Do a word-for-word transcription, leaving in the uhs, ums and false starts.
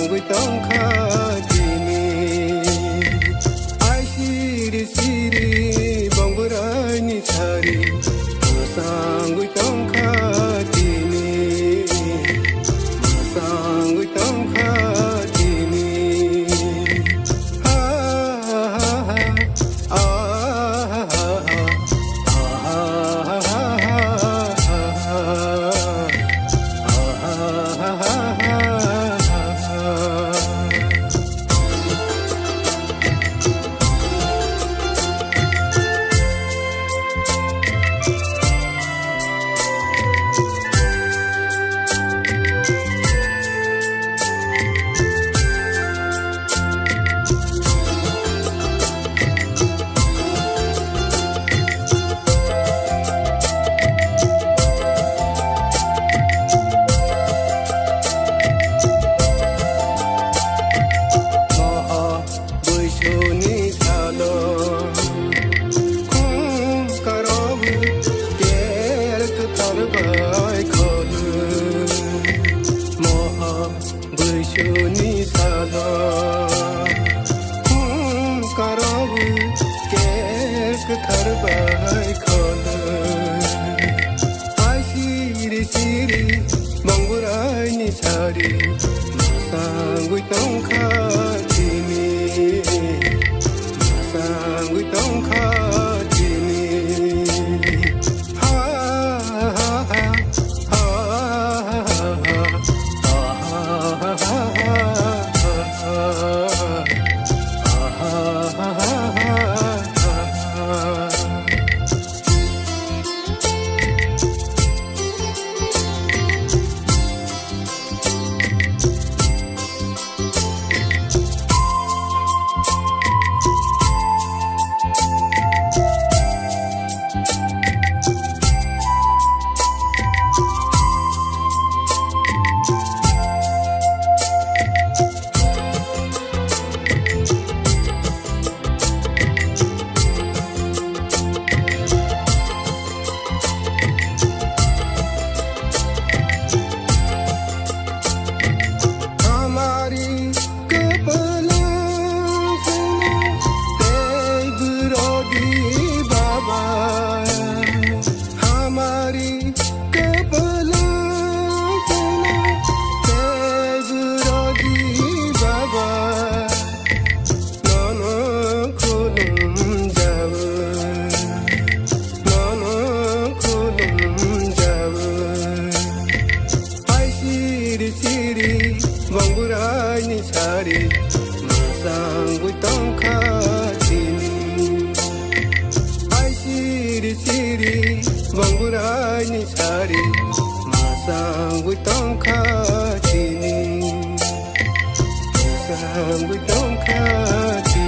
Tongkha tini, ai siri siri bongboraini sari, mwsangwi tongkha tini, mwsangwi tongkha tini. Ha, ha, ha, ha. Buisuni salo khum karobu ker kwthar bai kholu. Moha buisuni salo khum karobu ker kwthar bai kholu. Ai siri siri bongboraini sari, mwsangwi tongkha tini, mwsangwi tongkha tini. Ha, ha, ha, ha. Hamari kwpwlwng swngo tei bwrodi baba. Hamari kwpwlwng swngo tei bwrodi baba. Nono khulumjawi, nono khulumjawi. Ai siri siri bongboraini sari, mwsangwi tongkha tini. Ai siri siri bongboraini sari, mwsangwi tongkha tini, mwsangwi tongkha tini.